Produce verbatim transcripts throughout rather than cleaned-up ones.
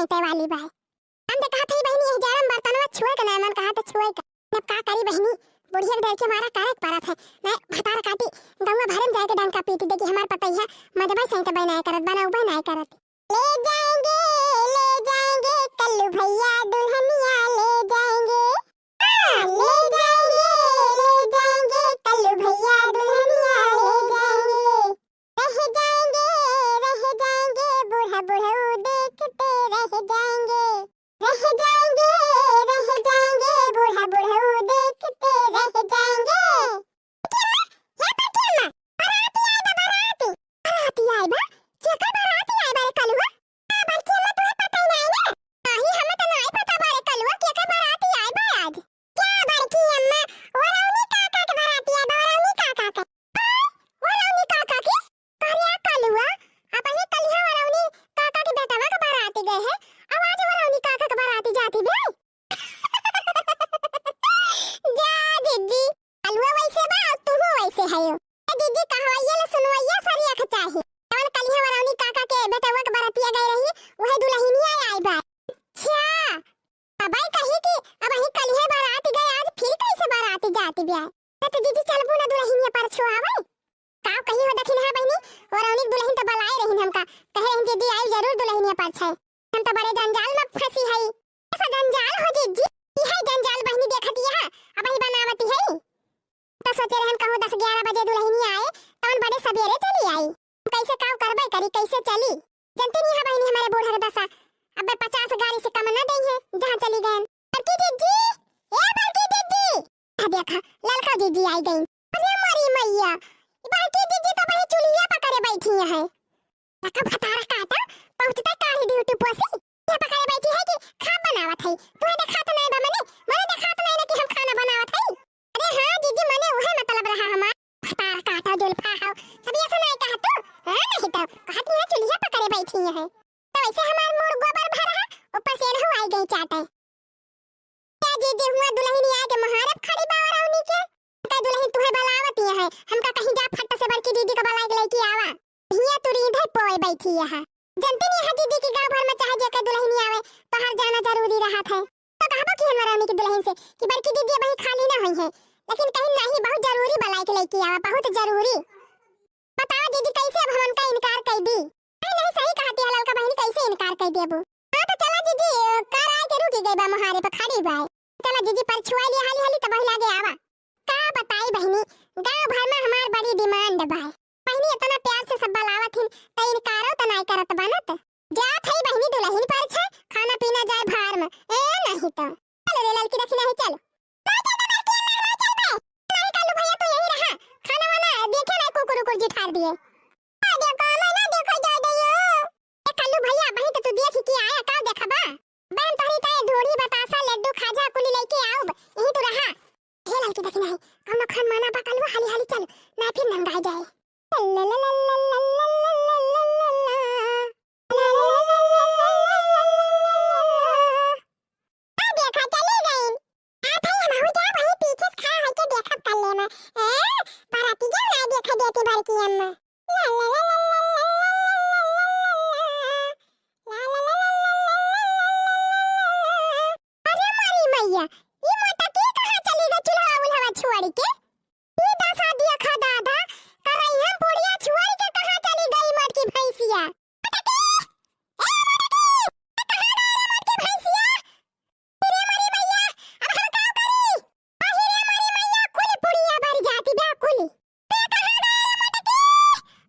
पीटे वाली बाय। हम तो कहत हई बहिनी, यही जाड़ा में बर्तनवा छुए के नाय मन कहत छुए के। अब का करी बहिनी, बुढ़िया के डर के मारा करे के परत है। नाय भतार काटी, गौवा भरे में जाके डंका पीटी, देखी हमार पतैया मजबा सहित बहनाय करत, बनौबा नाय करत। ले जाएंगे, ले जाएंगे, कल्लू भैया दुल्हनिया ले जाएंगे। हाँ, ले जाएंगे, ले जाएंगे, कल्लू भैया दुल्हनिया ले जाएंगे। रह जाएंगे, रह जाएंगे, बूढ़ा बुढ़ऊ देखते रह जाएंगे। रह जाएंगे, रह जाएंगे, बूढ़ा बुढ़ऊ देखते रह जाएंगे। बड़की अम्मा, हे बड़की अम्मा, बराती आए बा, बराती। बराती आए बा? केकर बराती आए बा रे कलुआ? आ, बड़की अम्मा, तुहे पता ही नाई ना? नाही, हमें तो नाई पता बा रे कलुआ, केकर बराती आए बा आज। क्या बड़की अम्मा, वरौनी काका के बराती आए बा, वरौनी काका के। हाँ, वरौनी काका के? अरे कलुआ, अबहीं कलिहा वरौनी काका के बेटवा के बराती गए है, अब आज वरौनी काका के बराती जाती बे। जा जिज्जी, कलुआ वैसे बा, अउर तुहू वैसे हयो। ए जिज्जी, कहवैया ले सुनवैया सरिया के चाही। जवन कलिहा वरौनी काका के बेटवा के बरतिया गए रही, उहे दुलहिनिया आई बा। अच्छा, अबे कही कि अबहीं कलिहे बराती गए, आज फिर कैसे बराती जाती बे? त जिज्जी चलबू ना दुलहिनिया परछो आवे? का कही हो दखिनहा बहिनी, वरौनी के दुलहिन त बलाए रहिन हमका, कहे रहिन जिज्जी आई जरूर दुलहिनिया परछे। हम त बड़े जंजाल में फंसी हई। ऐसा जंजाल हो जिज्जी, इहे जंजाल बहिनी देखत यह, अबहीं बनावती हई। त सोचे रहन कहूँ दस ग्यारह बजे दुलहिनिया आए, तवन बड़े सबेरे चली आई। कैसे काव करबे करी, कैसे चली? जनते नहीं है बहिनी हमारे बूढ़ा के दशा, अबे पचास गाड़ी से कम ना देई है, जहाँ चली गए। बड़की जिज्जी, ए बड़की जिज्जी, आ देखा, ललका जिज्जी आई गई। अरे मोरी मैया, बड़की जिज्जी तो बही चुलिया पकड़े बैठी है। लका भतारा काटा, पहुँचते काढ़ी ड्यूटी पोसी, ये पकड़े बैठी है कि खा बनावत है। तुम्हें देखात नहीं बा मने, मने देखात नहीं ना कि हम खाना बनावत है। अरे हाँ जिज्जी, मने उहे मतलब रहा हमार। भतार काटा जुल्फा हाउ, तभी ऐसा नहीं कहा तू। हाँ नहीं तो, कहत नहीं है चुलिया पकड़े बैठी है। तो वैसे हमार मूड़ गोबर भर रहा, ऊपर से एनहु आई गई चाटे। क्या जिज्जी हुआ दुलहिनिया के मोहारे खड़ी बा वरौनी के? का दुलहिन तुहे बलावत है, हमका कहीं जा फट से बड़की जिज्जी का बलाए के लेके आवा। हिया तू रींधे पोए बैठी है। जनती नहीं है जिज्जी की गाँव भर में चाहे जेकर दुलहिनिया आवे, तोहार जाना जरूरी रहत है। तो कहबो कि हमार रानी की दुलहिन से कि बड़की जिज्जी अबहीं खाली ना होई है, लेकिन कहीं नहीं, बहुत जरूरी बलाए के लेके आवा, बहुत जरूरी। बतावा जिज्जी, कैसे अब हमन का इनकार कर दी? नहीं, नहीं, सही कहती है ललका बहिनी, कैसे इनकार कर देबू? हाँ, तो चला जिज्जी, कार आए के रुकी गई बा, मोहारे पे खड़ी बा। चला जिज्जी, परछुआ लिया हाली हाली, तब वही लागे आवा। का बताई बहिनी, गाँव भर में हमार बड़ी डिमांड बा। बहिनी, इतना प्यार से सब बलावत हिन, त इनकारो त नाय करत बनत। जात हई बहिनी दुलहिन परछे, खाना पीना जाए भार में। ए, नहीं तो। चल रे ललकी, देखी नहीं, चल। नहीं चल बे, बड़की अम्मा, नहीं चल बे। नहीं, कालू भैया, तू यही रहा। खाना वाना देखे ना, कुकुर उकुर जी ठार दिए। आ देखो, मैं ना देखो, जाए दियो। ए, कालू भैया, वहीं तो तू देख के आया, का देखबा? बहन तोहरी ताई ढोढ़ी, बतासा, लड्डू, खाजा कुली लेके आउब, यहीं तू रहा। हे ललकी, देखी नहीं, कौनो खान माना बा, कालू हाली हाली चल, ना फिर नंगा जाए। आ देखा, चली गई। आ भाई, हम हो जा, वहीं पीछे से खड़ा होके देखब कर ले में। ए, बाराती क्यों ना देखे देती बड़की अम्मा। अरे मोरी मैया, ई मोटकी कहाँ चली गई चूल्हा उल्हवा छोड़ के? ई दसा दिया खा दादा, करैया पुड़िया छोड़ के कहाँ चली गई मोटकी भैंसिया? मोटकी! ए मोटकी! ए कहाँ गई रे मोटकी भैंसिया? अरे मोरी मैया, अब हम का करी? अरे मोरी मैया, कुल पुड़िया बर जाती बा, कुल। ए कहाँ गई रे मोटकी?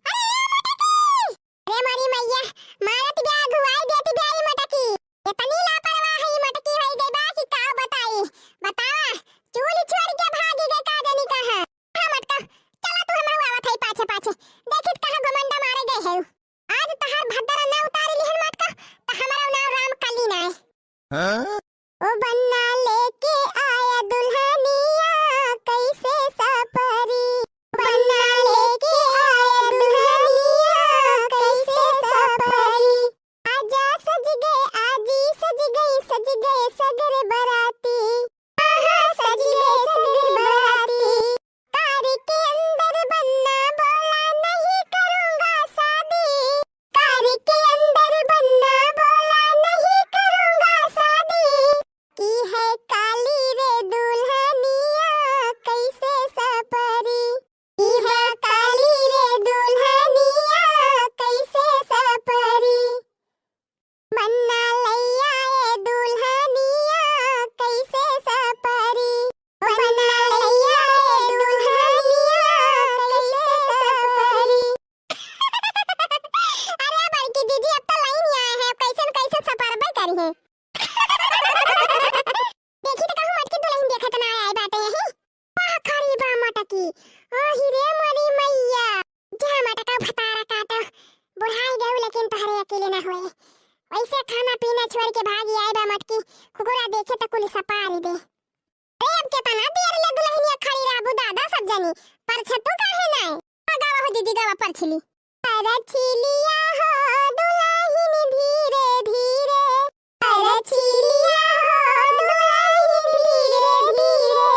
अरे मोटकी! अरे मोरी मैया, मारत बा, अगुवाई देती बा ई मोटकी। इतनी लापरवाह ई मोटकी होई गई बा कि का बताई। बतावा, चूल छोड़ के भागी गई का जानी कहाँ। हाँ मोटका, चला तू, हम आवत हई पाछे पाछे। देखित कहाँ घमंडा मारे गए है। आज तहार भद्दरा ना उतारी लिहन मोटका, त हमारा नाम राम कली नाय। हाँ? ओ बन्ना लेके आया दुल्हनिया कैसे सपरी। बन्ना लेके आया दुल्हनिया कैसे सपरी। आजा सज गए, आजी सज गई, सज गए सगर बराती। आहा, सज गए सगर बराती। कार के अंदर बन्ना बोला, नहीं करूँगा शादी। कार के अंदर बन्ना बोला, नहीं पीले ना होए। वैसे खाना पीना छोड़ के भागी आए बा मटकी, कुकुरा देखे त कुल सपारी दे। अरे अब केतना देर ले दुलहिनिया खड़ी रहबू दादा सब जनी, परछतू काहे नाय? गावा हो दीदी, गावा परछिली। परछिलिया हो दुलहिन धीरे धीरे, परछिलिया हो दुलहिन धीरे धीरे,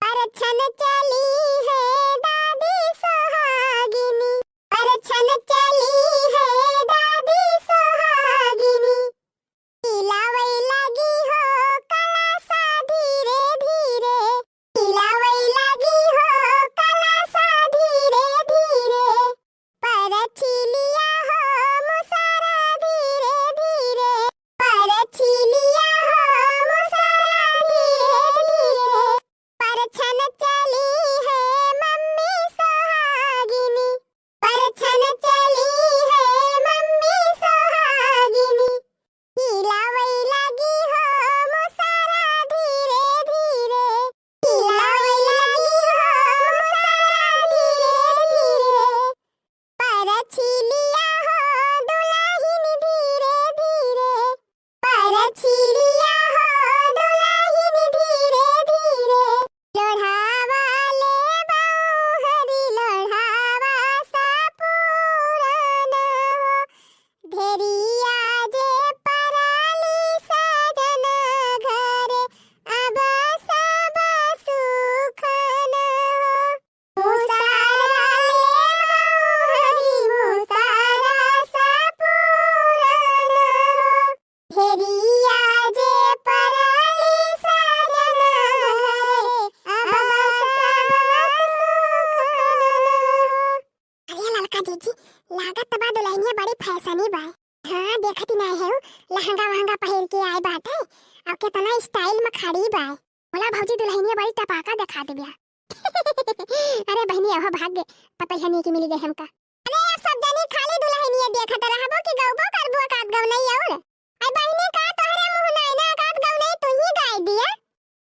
परछन चली है दादी सोहागिनी, परछन चली है दादी सोहागिनी। हिलावै लागी हो कलासा धीरे धीरे, हिलावै लागी हो कलासा धीरे धीरे। परछिलिया हो मुसारा धीरे धीरे, परछिलिया हो मुसारा धीरे धीरे। परछन चली है मम्मी सोहागिनी, परछन चली है मम्मी सोहागिनी। हिलावै लागी हो मुसारा धीरे धीरे, हिलावै लागी हो मुसारा धीरे धीरे। परछिलिया हो दुलहिन धीरे धीरे, परछिलिया हो दुलहिन धीरे धीरे। लोढ़ावा ले बउहरी लोढ़ावा सा पूरन हो, भेरिया जे पराली सजन घरे अब सब सुखन हो। मुसारा ले बउहरी मुसारा सा पूरन हो, भेरिया जे पराली सजन घरे अब सब सुखन हो। अरे ललका जीजी, लागत बा दुलहिनिया बड़ी फैशनी बा। हाँ, देखत ही नाय है, लहंगा वहंगा पहिर के आए बाटे, अब केतना style में खड़ी बा। बोला भौजी, दुलहिनिया बड़ी टपाका देखात बिया। अरे बहिनी, अहो भाग्य, पतोहिया नीक मिली गए हमका। अरे अब सब जनी खाली दुलहिनिया देखत रहबो कि गौबो करबो एकाध गौनई और? अरे बहिनी, का तोहरे मुँह नाय ना, एकाध गौनई तू ही गाय दिया।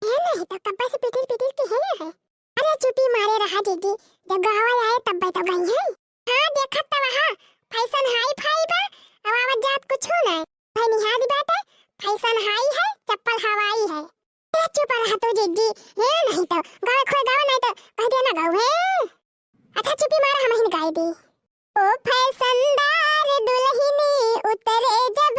ए नहीं तो कब्बे से पिटिर पिटिर के है है। अरे चुपी मारे रहा जीजी, जब गावा आए तब्बे तो गई है। हाँ देखत तो वहाँ फैशन हाई फाई बा, अब आवत जात कुछ नाय। भाई निहारी बाटे, फैशन हाई है, चप्पल हवाई है। ए चुप रहा तू जीजी, ए नहीं तो गावे खोए गावे नहीं तो कह दिया ना गावे। अच्छा चुपी मारा, हम ही गाय दी। ओ फैशनदार दुलहिनी उतरे जब